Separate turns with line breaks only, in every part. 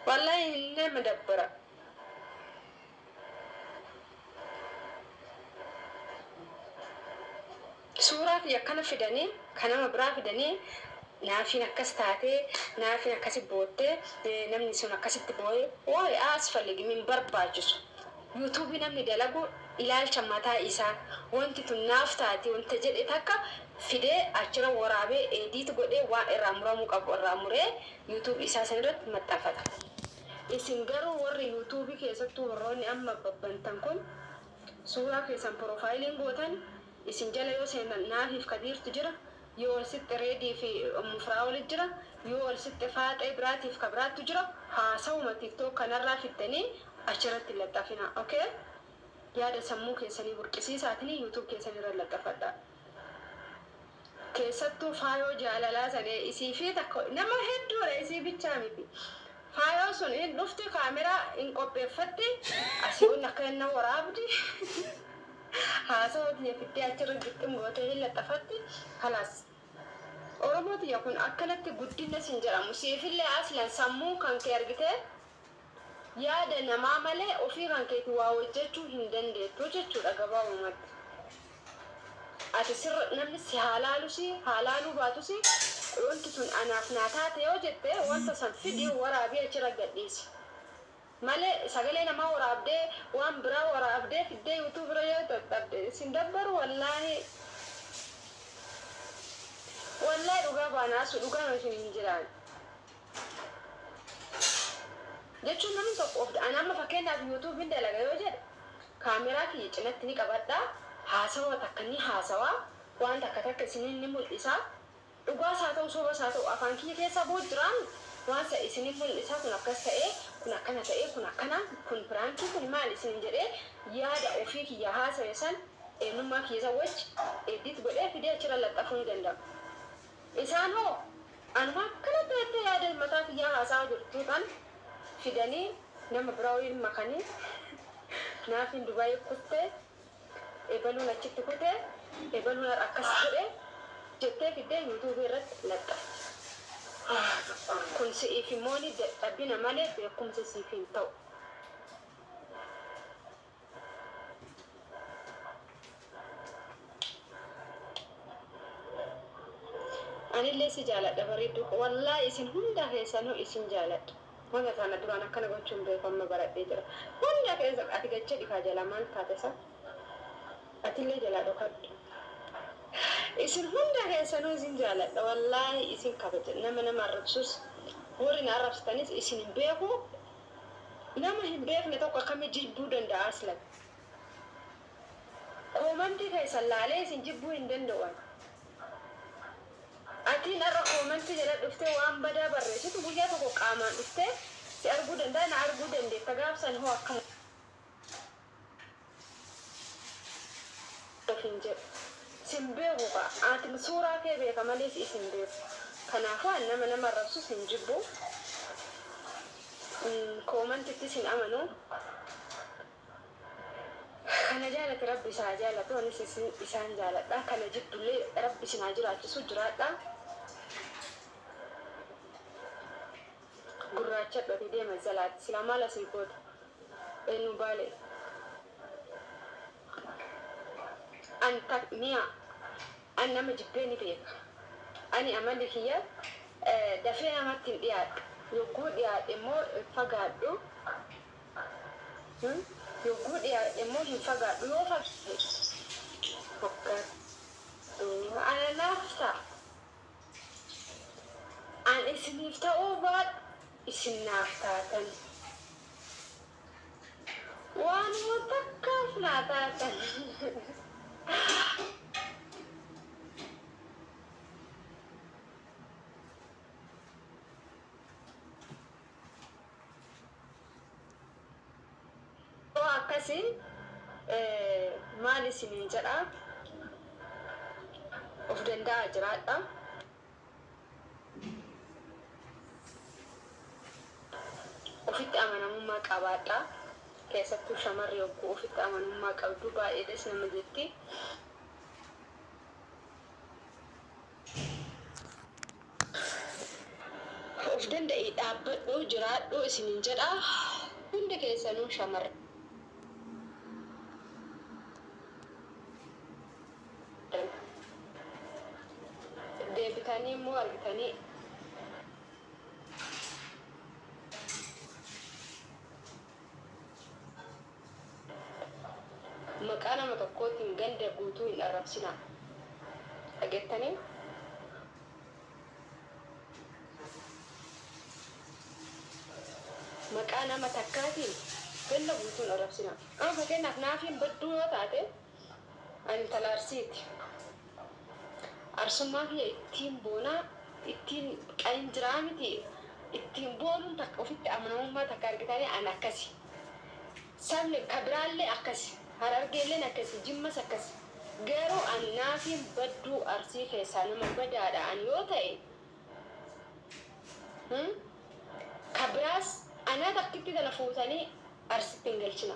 Wallaahi nama dabbara. Suuraa kiyya akkana fidanii kan nama biraa fidanii naafiin akkas taatee, naafiin akkasi boottee, namni sun akkasitti boo'ee, waa'ee asfaligi hin barbaachisu. Yuutuubii namni dalagu ilaalcha mataa isaa, wanti tun naaf taate wanta jedhe takka fidee achirra waraabee, edit godhee, waan irraa muramuu qabu irraa muree YouTube isaa sanirratti maxxanfata. Isin garuu warri yuutuubii keessattuu warroonni amma babbantan kun suuraa keessan profile gootan, isin jala yoo seenan naafiif kadiirtu jira, yoo ol sitti reedii fi mufraa'oli jira, yoo ol sitti faaxee biraatiif ka biraattu jira. Haasawuma TikTok kanarraa fiddanii achirratti hin laxxafina. Okay, yaada sammuu keessanii burqisiisaatiin YouTube keessan irra laxxafadha. Keessattuu faayoo jaalalaa sana isii fi takka nama hedduudha, isii bichaa miti. Faayoo sun hin dhufti, kaameraa hin qopheeffatti, asii ol akka inni waraabdi, haasawaa tiyya fiddee achirra gixxim gootee hin laxxafatti. Kalaas, Oromoo tiyya, kun akkanatti guddina sin jedhamu. Siifillee aslan sammuu kan kee argitee yaada namaa malee ofii kan keeti waa hojjechuu hin dandeettu jechuudha gabaabumatti. Ati sirra namni si haa laalusi haa laaluu baatusi, wanti tun anaaf naa taate yoo jette, wanta san fidii waraabii achirra gadhiisi. Malee sagalee namaa waraabdee, waan biraa waraabdee fiddee YouTube bira yoo dadhabde isin dabbaru. Wallaahi, wallaahi, dhugaa baanaasu, dhugaan isin hin jiraan. Jechuun namni tokko of ani amma fakkeenyaaf yuutuubiin dalaga yoo jedhe, kaameraa kiyya cinatti ni qabadha, haasawa takka ni haasawaa, waan takka takka isiniin ni mul'isa. Dhugaas haa ta'u, sobas haa ta'u, afaan kiyya keessaa boo jiraan waan sa isinin mul'isa. Kun akkas ta'ee, kun akkana ta'ee, kun akkana, kun prank, kun maal isinin jedhee, yaada ofii kiyya haasawe san eenyummaa kiyya san wajji edit godhee fidee achirra laxxafuu ni danda'a. Isaan hoo anuma akkana ta'etti yaada mataa kiyyaa haasa'aa jirtu kan fidanii nama biraa waliin makanii, naafiin Dubaayii kuttee, ebaluun achitti kutee, ebaluun har'a akkas godhe jettee fiddee yuutuubii irratti laxxafti. Kun si'iif immoo ni dadhabina malee beekumsa siif hin ta'u. Anillee si jaaladha, bareedduu. Wallaahi isin hunda keessanuu isin jaaladha. Wanta sana duraan akkana gochuun beeku, amma baradhee jira. Hunda keessa ati gachee dhikaa jalaa maal taate sa? Atillee jalaa dhokadhu. Isin hunda keessanuu isin jaaladha. Wallaahi isin kabaja. Nama nama arrabsus, warri na arrabsitanis isin hin beeku. Nama hin beekne tokko akkamii jibbuu danda'a aslan? Comment keessan laalee isin jibbuu hin danda'u. Atiin har'a comment jala dhuftee waan badaa barreessitu, guyyaa tokko qaamaan dhuftee si arguu danda'a, na arguu dandeetta. Gaafsan hoo akkam of hin jedhu. Sin beeku kaa. Ati suuraa kee beeka malee si isin beeku. Kanaafuu ani nama nama arrabsus hin jibbu. Commentittis hin amanu. Kana jaalate Rabbi isaa jaalatu, anis isaan jaaladha. Kana jibbullee Rabbi isin haa jiraachisu, jiraadha. Gurraacha dhoti deema jalaati. Silaa maal asii goota? Eenyu baale? An mi'a an nama jibbee ni beeka. Ani amalli kiyya dafee namatti hin dhiyaadhu. Yogguu dhiyaadhe immoo fagaadhu. Yogguu dhiyaadhe immoo hin fagaadhu. Yoo fagaadhe fokkaadhu. Ana naaf ta'a. An isiniif ta'uu baadhu, isin naaf taatan. Waanuma takkaaf naa taatan. Akkasii maal isiniin jedha, of danda'a jiraadha. Ofitti amanamummaa qabaadha. Keessattuu shamarri yogguu ofitti amanamummaa qabdu baay'eedhas nama jetti. Of danda'ii dhaabbadhu. Jabaadhu, jiraadhu isinin jedha. Hundi keessanuu shamarran. Deebitanii immoo argitanii maqaa nama tokkootiin ganda guutuu hin arrabsinaa. Dhageettanii? Maqaa nama takkaatiin ganda guutuu hin arrabsinaa. Amma fakkeenyaaf naafiin badduu yoo taate, ani intala Arsiiti. Arsummaa kiyya ittiin boonaa, ittiin qayin jiraa miti, ittiin boonuun takka ofitti amanamummaa takka argitanii ani akkasi. Sabni ka biraallee akkasi. Harargeelleen akkasi, Jimmas akkasi. Garuu ani naafiin badduu Arsii keessaa nama badaadha ani yoo ta'e, ka biraas anaa takkitti tana fuutanii Arsitti hin galchina.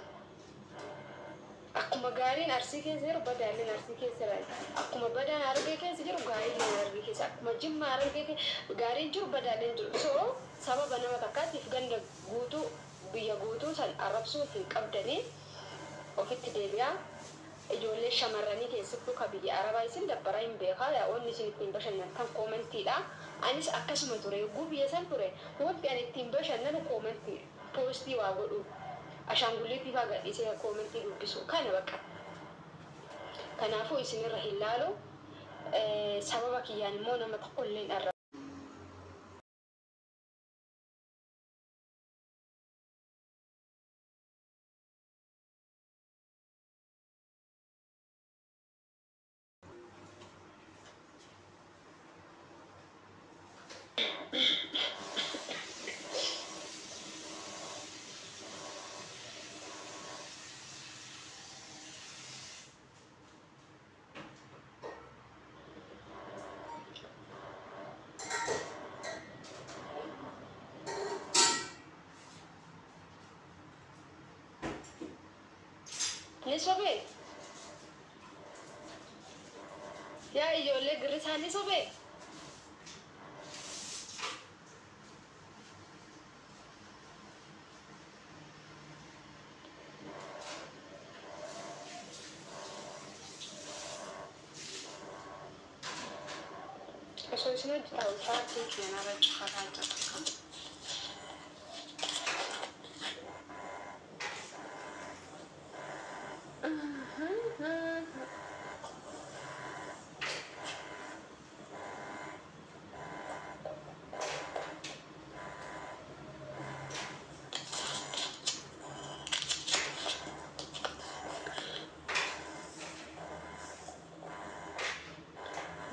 Akkuma gaariin Arsii keessa jiru badaalleen Arsii keessa jira. Akkuma badaan Harargee keessa jiru gaariin Harargee keessa. Akkuma Jimma Harargee gaariin jiru badaalleen jiru. So sababa nama takkaatiif ganda guutuu, biyya guutuu san arrabsuu hin qabdanii, ofitti deebi'aa. Ijoollee shamarranii keessattuu ka biyya Arabaa isin dabbaraa hin beekaa, wanni isin ittiin bashannantan commentiidha. Anis akkasuma ture, yogguu biyya san ture wanti ani ittiin bashannanu commentii, postii waa godhu, ashaangulliitii faa gadhiisee commentii dubbisu kana bakka. Kanaafuu isinirra hin laalu, sababa kiyyaan immoo nama tokkollee hin arrabsu. Ni sobee? Yaa ijoollee girrisaa, ni sobee? Osoo isin hojjetaa ulfaatiin keenarra cufataa jira.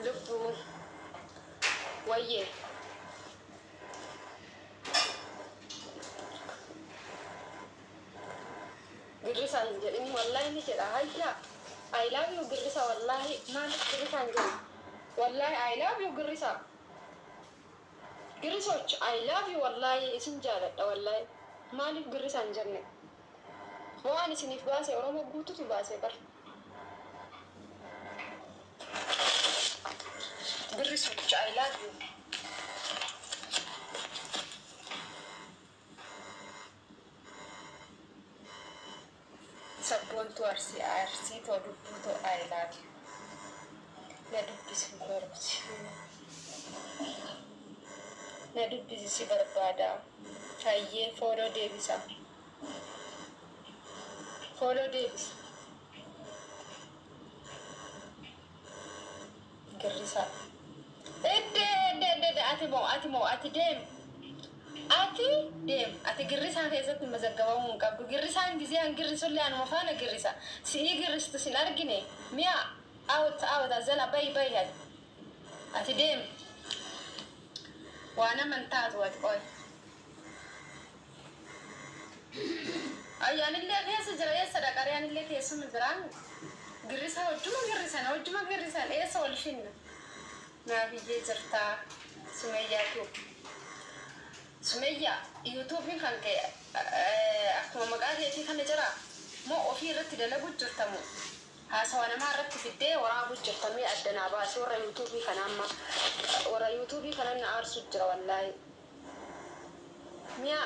Lubbuu wayyee. Girrisaa hin jedhini, wallaahi ni jedha. Hayya, I love you girrisa, wallaahi. Maaliif girrisaa hin jedhu? Wallaahi I love you girrisa. Girrisoch, I love you, wallaahi isin jaaladha, wallaahi. Maaliif girrisaa hin jenne? Waan isiniif baase Oromoo guututu baase bar. Girrisoch, I love you. Sabboontuu Arsii, Arsii too, lubbuu too, I love you. Na dubbisi barbaada. Na dubbisi, si barbaada. Hayyee, follow deebisa. Follow deebisa. Girrisaa. Eddee eddee eddee, ati moo, ati moo, ati deem. Ati deem. Ati girrisaa keessatti mazaggabamuu hin qabdu. Girrisaan gizee an girrisullee anuma faana girrisa. Si'ii girristu sin argine. Mi'a out out azala, bayi bayi ati. Ati deem. Waa naman taatu ati qoy. Ayyaanillee keessa jira, eessa dhaqaree anillee keessuma jiraan. Girrisaa hojjuma girrisan, hojjuma girrisan, eessa wal finna. Naafiyyee jirtaa Sumeeyyaatu. Sumeeyyaa, YouTubeiin kan ka'e akkuma maqaa keetii kana jira moo ofii irratti dalagu jirta moo haasawa namaa irratti fiddee waraabuu jirta? Mee addanaa baase warra YouTubeii kana, amma warra YouTubeii kana na aarsu jira wallaahi. Mi'a.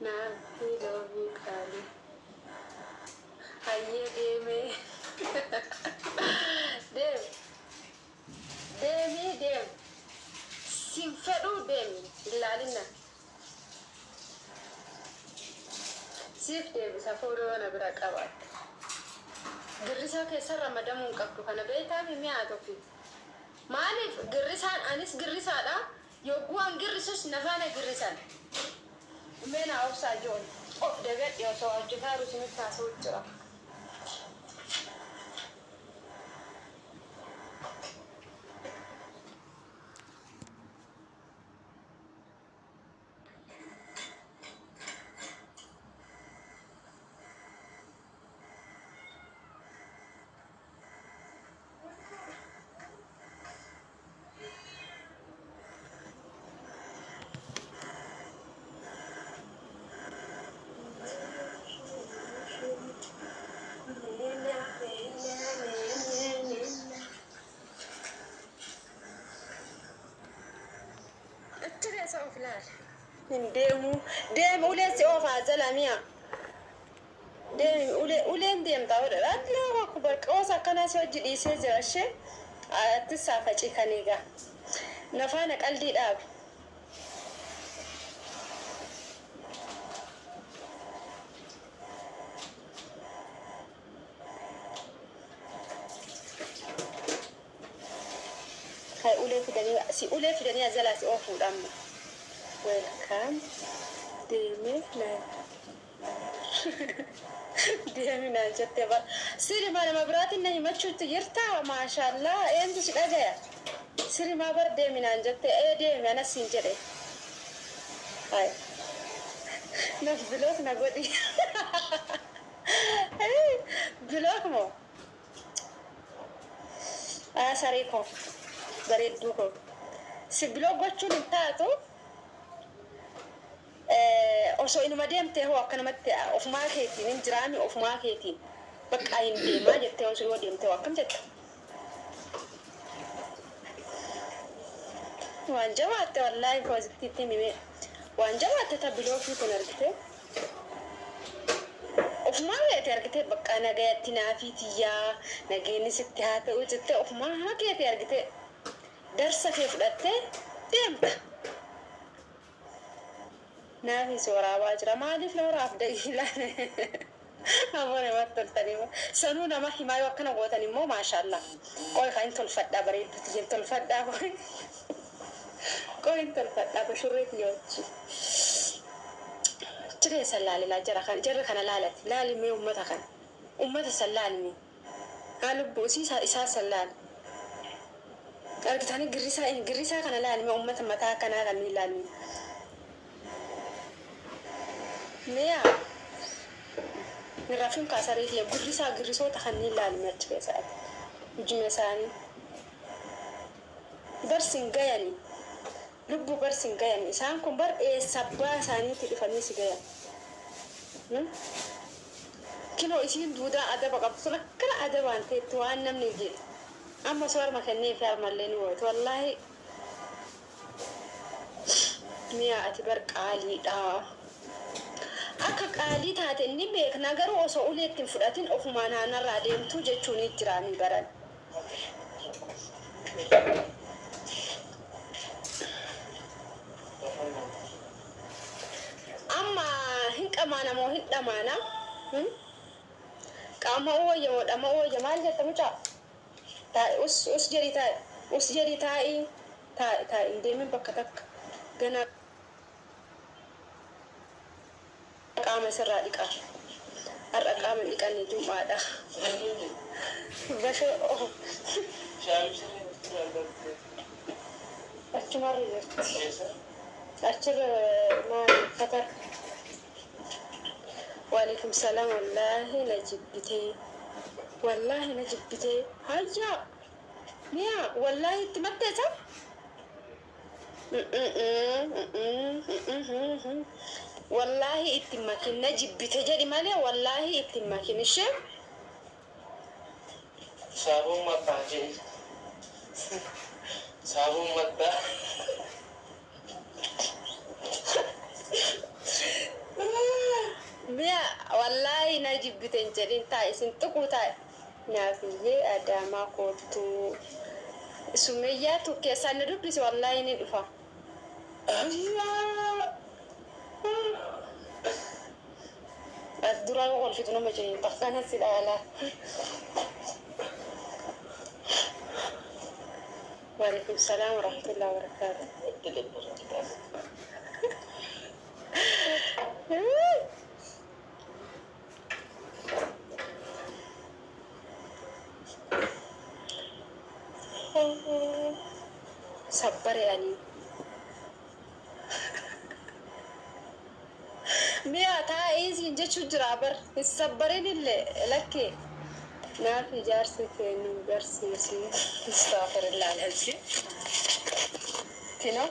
Naaf loobii qaalii. Hayyee deemee. Deem. Deemii deem. Sin fedhuu deemi. Ilaalinna. Siif deebisa fuudhoo na bira qabaatte. Girrisaa keessa ramadamuu hin qabdu kana beektaa mi'a tokko. Maaliif girrisaan anis girrisaadha. Yogguu an girrisus nafaana girrisan. Meena obsaa joon of dagadhe osoo hojjetaa jiru isinitti haasa'u jira. Achi keessa of ilaali. Hin deemu. Deemi uleen si oofaa jala mi'a. Deemi uleen deemtaa godha. Allahu akbar qoosa akkanaa si hojii dhiisee jira ishee. Atti saafacii kan egaa. Nafaana qaldii dhaabi. Hay ulee fidanii si ulee fidanii jalaa si oofuudha amma. Welcome. Deemee naan. Deemi naan jettee bara. Sirimaa nama biraatiin na himachuutti jirtaa? Maashaallah eenyu si dhagaya? Sirimaa bar deemi naan jettee ee deemi anas siin jedhe. Hay. Naf block na godhi. Block moo? Saree koo bareedduu koo. Si block gochuun hin taatu. Osoo inuma deemtee hoo akkanumatti ofumaa keetiin hin jiraami ofumaa keetiin bakka hin deemaa jettee osoo yoo deemtee hoo akkam jetta? Waan jabaatte wallaahi poozitiitti himime. Waan jabaatte ta bilookii kun argite. Ofumaa keetii argite bakka nagayatti naafii tiyyaa nageenyi sitti haa ta'u jettee ofumaa keetii argite. Darsa kee fudhattee deemta. Naafi si waraabaa jira. Maaliif na waraabda ilaale? Ammoo namatti toltanii sanuu nama himaa yoo akkana gootan immoo maashaallah. Qoy kan hin tolfadhaa bareedduuti hin tolfadhaa qoy. Qoy hin tolfadhaa bashurree tiyya wajji. Jiree san laalilaa jara kan jarri kana laalati laali mee ummata kana. Ummata san laali mee. Haa lubbuu isaa san laali. Argitanii girrisaa kana laali mee ummata mataa akkanaa kan ni laali. Mi'a rafiin kaasaree fi girrisaa girrisoota kanneen laalime achi keessatti. Ijuma isaanii. Barsin gayani. Lubbuu barsin gayani. Isaan kun bar eessa abbaa isaaniitti dhufanii si gayan. Kinoo isiin duudaa adaba qabdu sun akkana adabaan ta'etti waan namni jedhe. Amma osoo harma kennee fi harmallee ni ooytu. Wallaahi mi'a ati bar qaaliidha. Akka qaalii taate inni beekna garuu osoo ulee ittiin fudhatin ofumaan naannarraa deemtuu jechuun jiraanii baran. Amma hin qamaana moo hin dhamaana? Qaama wayya moo dhama wayya maal jetta mucaa? Taa'i us us jedhi taa'i us jedhi taa'i taa'i taa'i hin deemin bakka takka ganaa qaama sirraa dhiqa. Har'a qaama dhiqanne jum'aadha. Bashoo achumarra jirti. Achirra maal fatar. Waalaikum salaam wallaahi na jibbitee. Wallaahi na jibbitee. Hayyaa. Mi'a wallaahi itti maddeessa. Wallaahi itti makin na jibbite jedhi malee wallaahi itti makin ishee.
Saabummaa baajee. Saabuun mattaa.
Mi'a wallaahi na jibbite hin jedhin taa'e isin tuquu taa'e. Naafiyyee Adaamaa koottuu. Sumeyyaatu keessaan na dubbise wallaahi ni dhufa. As dura yoo kolfitu nama jedhin akkana si dhaala. Waalaikum salaam warahmatullahi wabarakaatuh. Sabbare ani. Mi'a taa'ee siin jechuu jira bar. Hin sabbarin illee lakkee. Naaf ijaarsi kee nu barsiisi. Astaghfirullah alazim. Kino.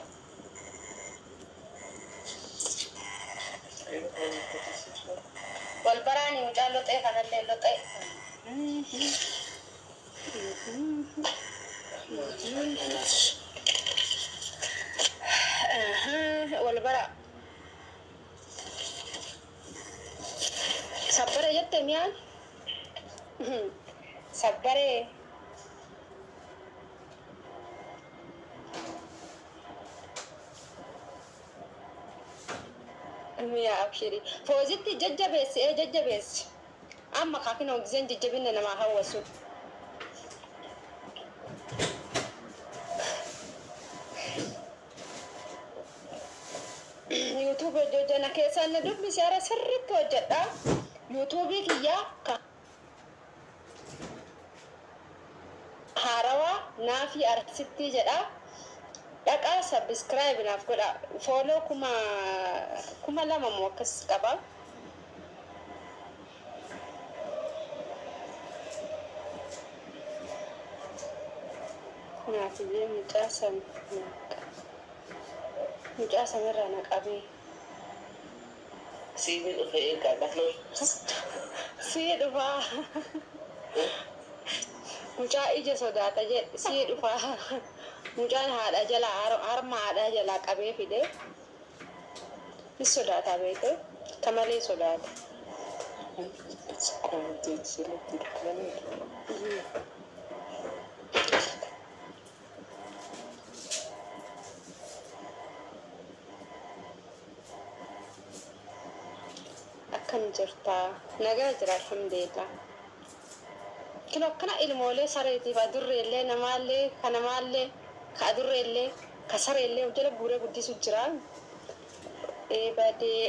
Wal baraani mucaan loxee kanallee loxee. Wal bara. Sabbare jette mi'aan? Sabbare. Mi'a abshiri. Foozitti jajjabeessi ee jajjabeessi. Amma kaakin hojiseen jajjabinna namaa hawwasu. YouTube hojjana keessaan na dubbisi hara sirriitti hojjedha. Yuutuubii kiyyaa ka haarawaa naafii arsittii jedha. Dhaqaa subscribe naaf godha. Follow 2000 moo akkas qaba. Naafiyyee mucaa san mucaa sanirraa na qabee.
Siini dhufe eegaa galoo.
Sii dhufaa. Mucaa ija sodaata jedhe sii dhufaa. Mucaan haadha jalaa harma haadhaa jalaa qabee fide. Ni sodaata beekte. Kamalee sodaata. Akkam jirtaa? Nagaa jira alhamdulillah. Kino akkana ilmoolee sareetiif adurreellee namaallee ka namaallee ka adurreellee ka sareellee of jala guuree guddisu jira. Ee badee.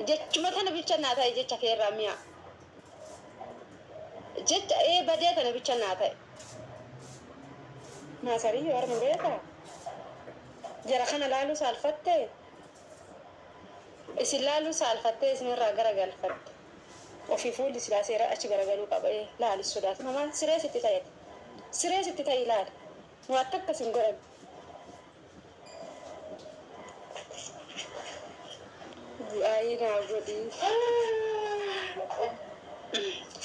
Jechuma tana bicha naa ta'e jecha keerraa mi'a. Jecha ee badee tana bicha naa ta'e. Maasarii warra beekaa? Jara kana laaluu saalfattee? Isin laaluu saalfattee isinirraa garagalfatte. Ofii fuulli silaa seera achi garagaluu qaba. Ee laali sodaatu. Mamaan siree sitti ta'e. Siree sitti ta'e ilaali. Waan takka sin godhan. Du'aayii naa godhii.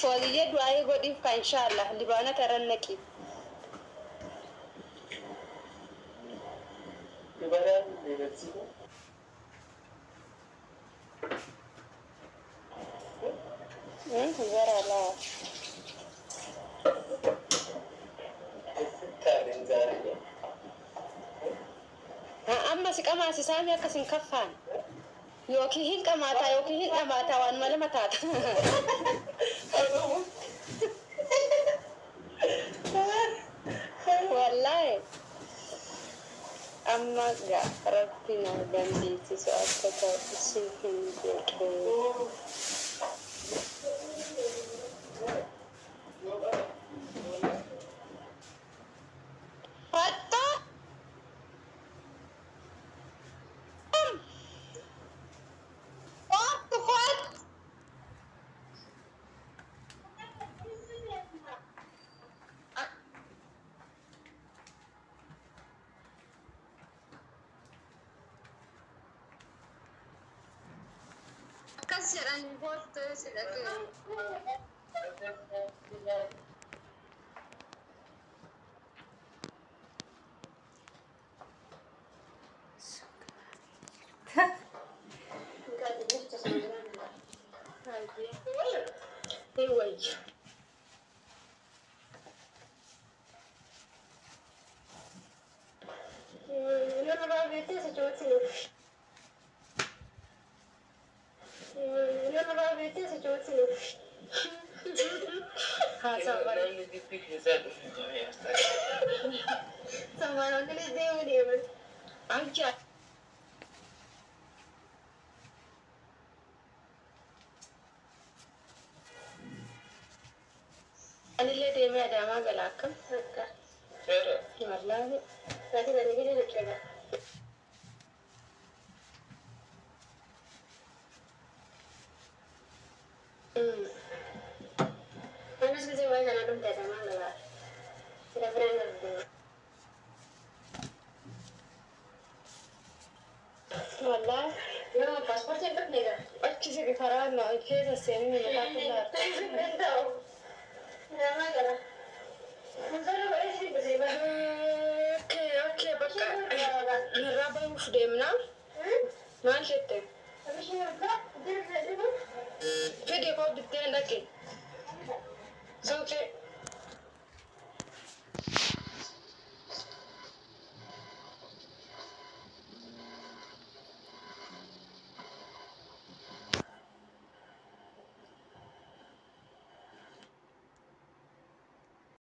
Fooliyyee du'aayii godhiif ka inshaallah libaana taran naqi.
Dubaraan beeksisa.
Bara laa.
Taa'een gaariidha.
Amma si qamaasi saamii akkas hin kaffaan. Yookiin hin qamaataa yookiin hin dhamaataa waan mala taata. Wallaahi. Amma gaa rabbi na dandeessisu akka ta'u isin hin godhu. Fattaa! Kottu kottu! Akkas jedhanii kottu si dhaga'e. Wayya. Nama beektee socho'uutti. Nama beektee socho'uutti. Haasawa bara.
Namni gibbii keessaa dhufe jabee asxaa.
Somaaloonnis deemuu deeman. Ancha. Anillee deemee Adaamaa gala akkam? Akka.
Seera.
Wallaahi. Ati bareedina jechuudha. Anas gisee waa'ee kanaa dhumte Adaamaa gala. Sira biraan galti. Wallaahi. Yoo paaspoortii hin dhufne egaa. Achi siqi karaa na keessa seenuu mataa qullaa. Adaamaa gala. Okay, okay, bakka nurraa bahuuf deemna. Maal jette? Fidi koo bitteen dhaqe. Suuqii.